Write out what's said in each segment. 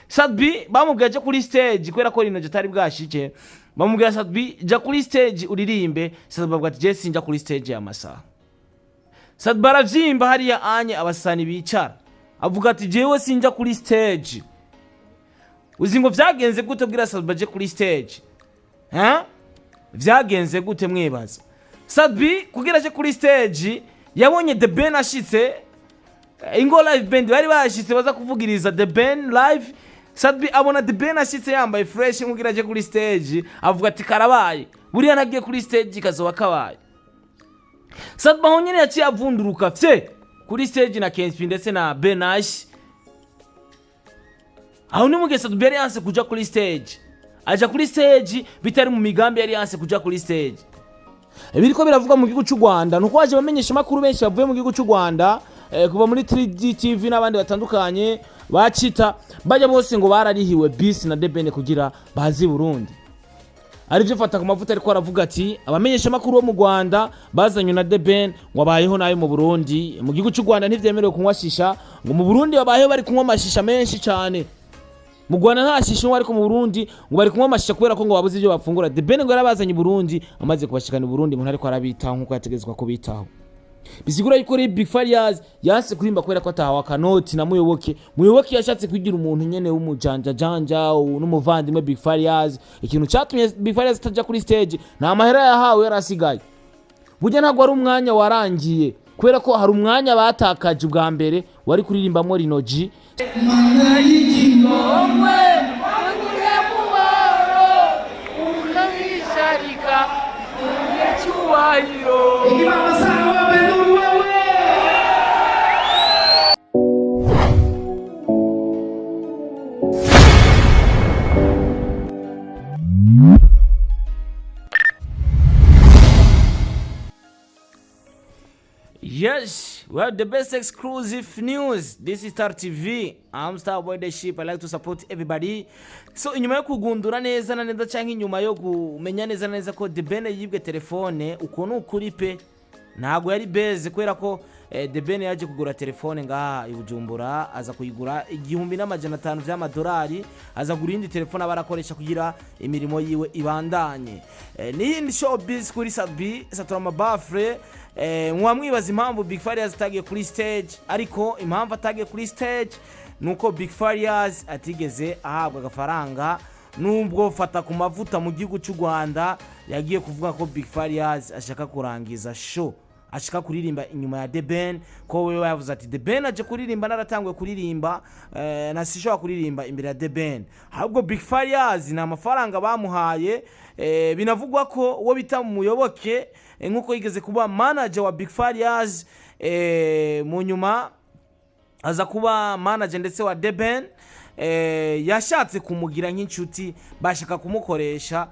Sat-B bamubwiye aje kuri stage kubera ko Lino G atari bwashike. Bamubwira: "Sat-B, jya kuri stage uririmbe." Sat-B avuga ati: "Je sinjya kuri stage y'amasaha." Sat-B aravyimba hariya anye abasani bicara, avuga ati: "Jewe sinjya kuri stage." Uzi ngo vyagenze gute bwira Sat-B aje kuri stage? Ha, vyagenze gute mwibaza? Sat-B kugira aje kuri stage yabonye The Ben ashitse, Ingo Live Band bari bashitse baza kuvugiriza The Ben live. Sat-B abona The Ben ashitse yambaye fresh, kugira aje kuri stage avuga ati: "Karabaye, buriya nagiye kuri stage kazoba kabaye." Sat-B aho nyene yaciye avunduruka fye kuri stage na Kenspi ndetse na Benash. Aho ni mugihe Sat-B yari yanse kuja kuri stage, aja kuri stage bitari mu migambi, yari yanse kuja kuri stage. Ibiriko biravugwa mu gihugu cy'u Rwanda nuko waje bamenyesha amakuru benshi bavuye mu gihugu cy'u Rwanda, kuva muri 3D TV n'abandi batandukanye bacita bajya bose ngo bararihiwe bisi na The Ben kugira bazi Burundi. Arivyo fata ku mavuta, ariko aravuga ati abamenyesha makuru bo mu Rwanda bazanywe na The Ben ngo abayeho nayo mu Burundi. Mu gihugu cy'u Rwanda ntivyemerewe kunywa shisha, ngo mu Burundi babayeho bari kunywa amashisha menshi cyane. Mu Rwanda nta shisha unywa, ariko mu Burundi ngo bari kunywa amashisha kubera ko ngo babuze ibyo bafungura. The Ben ngo yarabazanye i Burundi, amaze kubashikana i Burundi ngo ntariko arabitaho nkuko yategetswe kubitaho. Bisigura yuko ari Big Farious yanse kurimba kubera ko atahawe akanoti na Muyoboke. Muyoboke yashatse kwigira umuntu nyene w'umujanja janja n'umuvandimwe Big Farious. Ikintu cyatumye Big Farious ataja kuri stage nta mahera yahawe yarasigaye. Burya ntabwo ari umwanya warangiye, kubera ko hari umwanya batakaje ubwa mbere wari kuririmbamo Lino G. Mana y'ikigongwe, wankuye mu boro ukabisharika umunyacyubahiro. Yes, we have the best exclusive news. This is Star TV. I'm Star Boy the Ship. I like to support everybody. So inyuma yo kugundura neza na neza, cyangwa inyuma yo kumenya neza na neza ko The Ben yibwe telefone, uko ni ukuri pe, ntabwo yari beze, kubera ko The Ben yaje kugura telefone ngaha i Bujumbura, aza kuyigura 1500 vy'amadolari, aza kugura iyindi telefone aba arakoresha kugira imirimo yiwe ibandanye. N'iyindi showbiz kuri Sat-B Satura Mabafre. Mwamwibaza impamvu Big Farious atagiye kuri stage, ariko impamvu atagiye kuri stage nuko Big Farious atigeze ahabwa agafaranga, nubwo fata ku mavuta mu gihugu cy'u Rwanda yagiye kuvuga ko Big Farious ashaka kurangiza show, ashaka kuririmba inyuma ya The Ben, ko wewe yavuze ati The Ben aje kuririmba naratanguye kuririmba, nasishobora kuririmba imbere ya The Ben. Ahubwo Big Farious ni amafaranga bamuhaye. Binavugwa ko uwo bita Muyoboke, nkuko yigeze kuba manager wa Big Farious, mu nyuma aza kuba manager ndetse wa The Ben, yashatse kumugira nk'inshuti, bashaka kumukoresha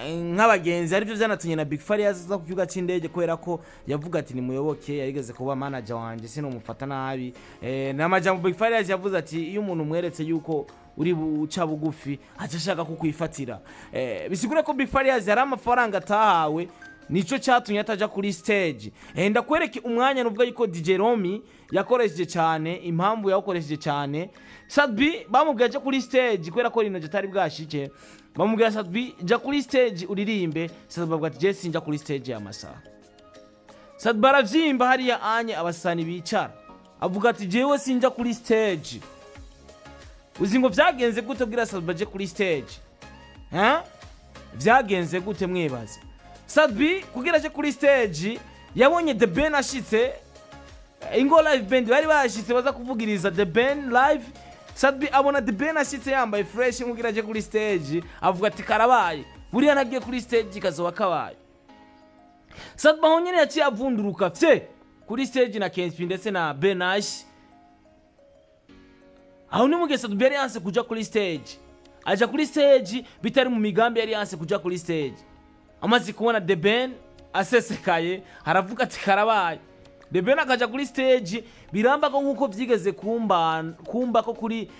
nk'abagenzi, aribyo byanatumye na Big Farious aza ku kibuga cy'indege, kubera ko yavuga ati ni Muyoboke yarigeze kuba manager wanjye, sinumufata nabi. N'amajambo Big Farious yavuze ati iyo umuntu umweretse yuko uri buca bugufi aca ashaka kukwifatira. Bisigura ko Big Farious yari amafaranga atahawe, nico cyatumye ataja kuri stage. Ndakwereke umwanya nuvuga yuko DJ Romi yakoresheje cyane, impamvu yawukoresheje cyane. Sat-B bamubwiye aje kuri stage kubera ko Lino G atari bwashike. Bamubwira: "Sat-B, jya kuri stage uririmbe." Sat-B avuga ati: "Je sinjya kuri stage y'amasaha." Sat-B aravyimba hariya anye abasani bicara, avuga ati: "Jewe sinjya kuri stage." Uzi ngo vyagenze gute bwira Sat-B aje kuri stage? Ha, vyagenze gute mwibaza? Sat-B kugira aje kuri stage yabonye The Ben ashitse, Ingo Live Band bari bashitse baza kuvugiriza The Ben live. Sat-B abona The Ben ashitse yambaye fresh, kugira aje kuri stage avuga ati: "Karabaye, buriya nagiye kuri stage kazoba kabaye." Sat-B aho nyene yaciye avunduruka fye kuri stage na Kenspi ndetse na Benash. Aho ni mugihe Sat-B yari yanse kuja kuri stage, aja kuri stage bitari mu migambi, yari yanse kuja kuri stage. Amaze kubona The Ben asesekaye aravuga ati: "Karabaye." The Ben akaja kuri stage, biramba ko nkuko vyigeze kumba ko kuri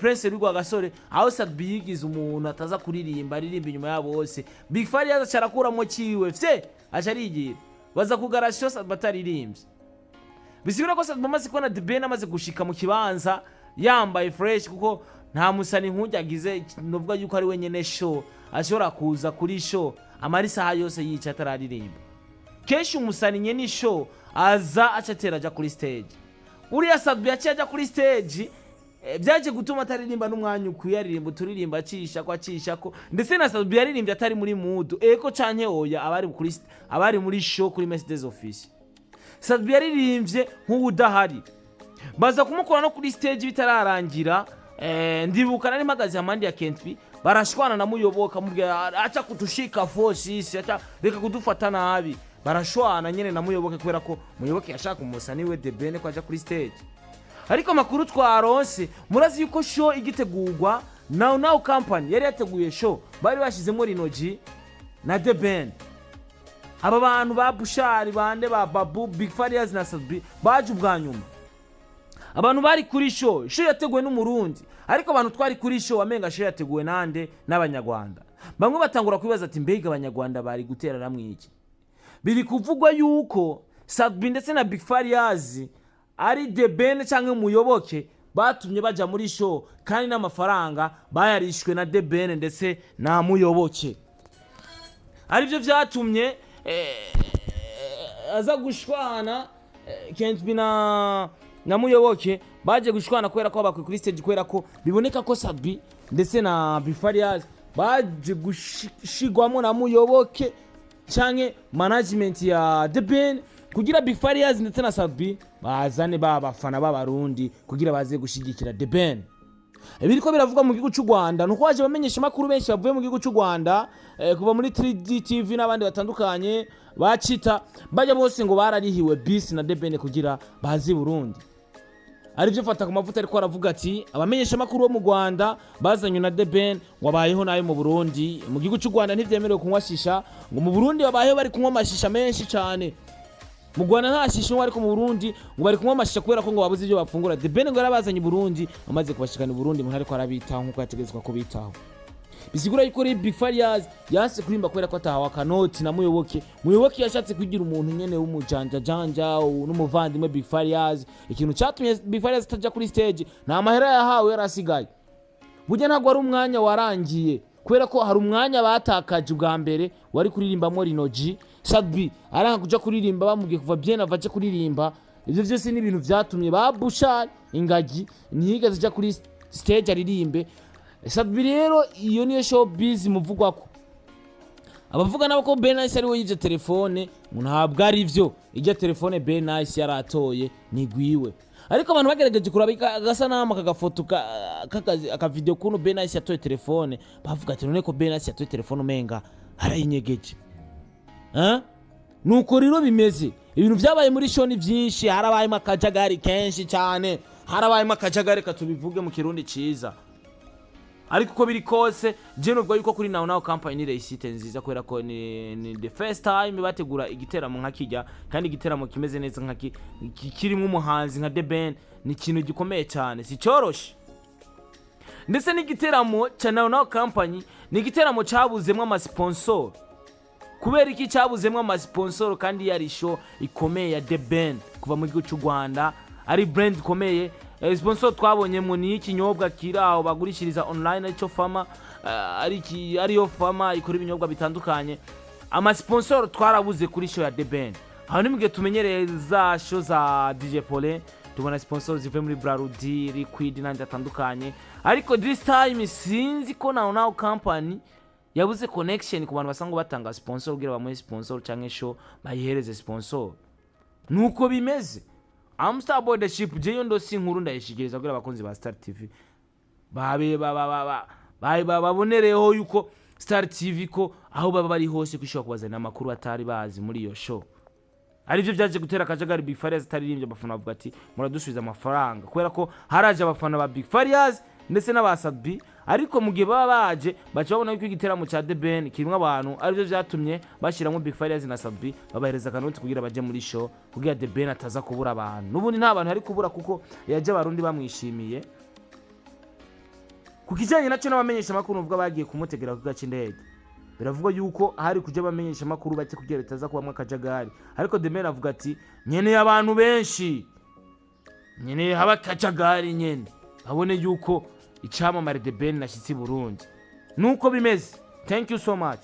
Prince Rwigwa Gasore, aho Sat-B yigize umuntu ataza kuririmba, aririmba inyuma yabo bose. Big Farious aca arakuramo ciwe fye, aca arigira baza kugarasho Sat-B ataririmbye. Bisigura ko Sat-B amaze kubona The Ben amaze gushika mu kibanza yambaye fresh, kuko Nta musani nk'ujya agize, novuga yuko ari wenyene show ashobora kuza kuri show amara isaha yose yica atararirimba. Kenshi umusani nyene show aza aca atera aja kuri stage. Uriya Sat-B yaciye aja kuri stage, byaje gutuma ataririmba n'umwanya ukwiye, aririmba uturirimba acishako acishako. Ndetse na Sat-B yaririmbye atari muri mood, eko canke oya. Abari muri show kuri Mercedes Office, Sat-B yaririmbye nk'uwudahari, baza kumukora no kuri stage bitararangira. Ndibuka nari mpagaze amandi ya Kentby, barashwana na Muyoboka, amubwira aca kutushika force, aca reka kudufata nabi. Barashwana nyene na Muyoboke kubera ko Muyoboke yashaka umusani we The Ben ko aja kuri stage. Ariko amakuru twaronse, murazi yuko show igitegurwa, Now Now Company yari yateguye show, bari bashizemo Lino G na The Ben. Aba bantu ba Bushari bande ba Babu, Big Farious na Sat-B baje ubwa nyuma. Abantu bari kuri show, show yateguwe n'Umurundi, ariko abantu twari kuri show wamenga show yateguwe nande? N'Abanyarwanda. Bamwe batangura kwibaza ati: "Mbega Abanyarwanda bari guterana iki?" Biri kuvugwa yuko Sat-B ndetse na Big Farious ari The Ben cyangwa Muyoboke batumye baja muri show, kandi n'amafaranga bayarishwe na The Ben ndetse na Muyoboke, aribyo vyatumye aza gushwana. Kentby na Muyoboke baje gushwana kubera ko bakwiye kuri stage, kubera ko biboneka ko Sat-B ndetse na Big Farious baje gushigwamo na Muyoboke canke management ya The Ben kugira Big Farious ndetse na Sat-B bazane ba bafana b'Abarundi kugira baze gushigikira The Ben. Ibiriko biravugwa mu gihugu cy'u Rwanda nuko waje bamenyesha amakuru benshi bavuye mu gihugu cy'u Rwanda, kuva muri 3D TV n'abandi batandukanye bacita bajya bose ngo bararihiwe bisi na The Ben kugira bazi Burundi. Aribyo fata ku mavuta, ariko aravuga ati abamenyesha amakuru bo mu Rwanda bazanywe na The Ben ngo abayeho nayo mu Burundi. Mu gihugu cy'u Rwanda ntivyemerewe kunywa shisha, ngo mu Burundi babayeho bari kunywa amashisha menshi cyane. Mu Rwanda nta shisha unywa, ariko mu Burundi ngo bari kunywa amashisha kubera ko ngo babuze ibyo bafungura. The Ben ngo yarabazanye i Burundi, amaze kubashikana i Burundi umuntu ariko arabitaho nkuko yategetswe kubitaho. Bisigura yuko ari Big Farious yanse kuririmba kubera ko atahawe akanoti na Muyoboke. Muyoboke yashatse kugira umuntu nyene w'umujanja janja n'umuvandimwe Big Farious. Ikintu cyatumye Big Farious atajya kuri stage nta mahera yahawe yarasigaye. Burya ntabwo ari umwanya warangiye, kubera ko hari umwanya batakaje ubwa mbere wari kuririmbamo Lino G. Sat-B aranga kuja kuririmba, bamubwiye kuva bien ava aje kuririmba. Ivyo vyose ni ibintu vyatumye ba Bushari, Ingagi ntiyigeze aja kuri stage aririmbe. Sat-B rero, iyo niyo showbiz muvugwako. Abavuga nabo ko Ben Nice ari we yivye telefone, ngo ntabwo ari vyo. Ijya telefone Ben Nice yaratoye nigwiwe, ariko abantu bagerageje kuraba agasanamu kagafoto akavideo kuntu Ben Nice yatoye telefone, bavuga ati: "None ko Ben Nice yatoye telefone umenga arayinyegeje?" Eh? Nuko rero bimeze. Ibintu byabaye muri show ni byinshi, harabayemo akajagari kenshi cyane, harabayemo akajagari katubivuge mu Kirundi ciza. Ariko uko biri kose, je novuga yuko kuri Now Now Company ni réussite nziza, kubera ko ni the first time bategura igiteramo nka kijya, kandi igiteramo kimeze neza nka kirimo umuhanzi nka The Ben. Ni ikintu gikomeye cyane, si cyoroshe. Ndetse n'igiteramo cya Now Now Company ni igiteramo cyabuzemo amasponsor. Kubera iki cyabuzemo amasponsor kandi yari show ikomeye ya The Ben kuva mu gihugu cy'u Rwanda, ari brand ikomeye? Sponsor twabonyemo ni ikinyobwa kiri aho bagurishiriza online, aricyo Fama, ariyo Fama ikora ibinyobwa bitandukanye. Amasponsor twarabuze kuri show ya The Ben. Aho ni mugihe tumenyereye za show za DJ Paulin, tubona sponsor zivuye muri Brarudi, Liquid n'andi atandukanye, ariko this time sinzi ko Now Now Company yabuze connection ku bantu basanzwe batanga sponsor kugira bamuhe sponsor canke show bayihereze sponsor. Nuko bimeze. I'm Star Boy the Ship. Jeyo ndosi inkuru ndayishikiriza kugira abakunzi ba Star TV babe babonereho yuko Star TV ko aho baba bari hose kwishobora kubazanira amakuru batari bazi muri iyo show. Arivyo vyaje gutera akajagari. Big Farious ataririmbye, abafana bavuga ati: "Muradusubiza amafaranga," kubera ko haraje abafana ba Big Farious ndetse n'aba Sat-B, ariko mu gihe baba baje baca babona yuko igiteramo ca The Ben kirimwo abantu, arivyo vyatumye bashiramwo Big Farious na Sat-B, babahereza akanoti kugira baje muri show, kugira The Ben ataza kubura abantu. N'ubundi nta bantu ari kubura kuko yaje Abarundi bamwishimiye. Ku kijanye nacyo n'abamenyesha amakuru uvuga bagiye kumutegera ku kibuga c'indege, biravugwa yuko hari kuja abamenyesha amakuru bake kugira bitaza kubamwo akajagari, ariko The Ben avuga ati: "Nkeneye abantu benshi, nkeneye haba akajagari nyene babone yuko Icamamare The Ben nashyitse i Burundi, nuko bimeze. Thank you so much.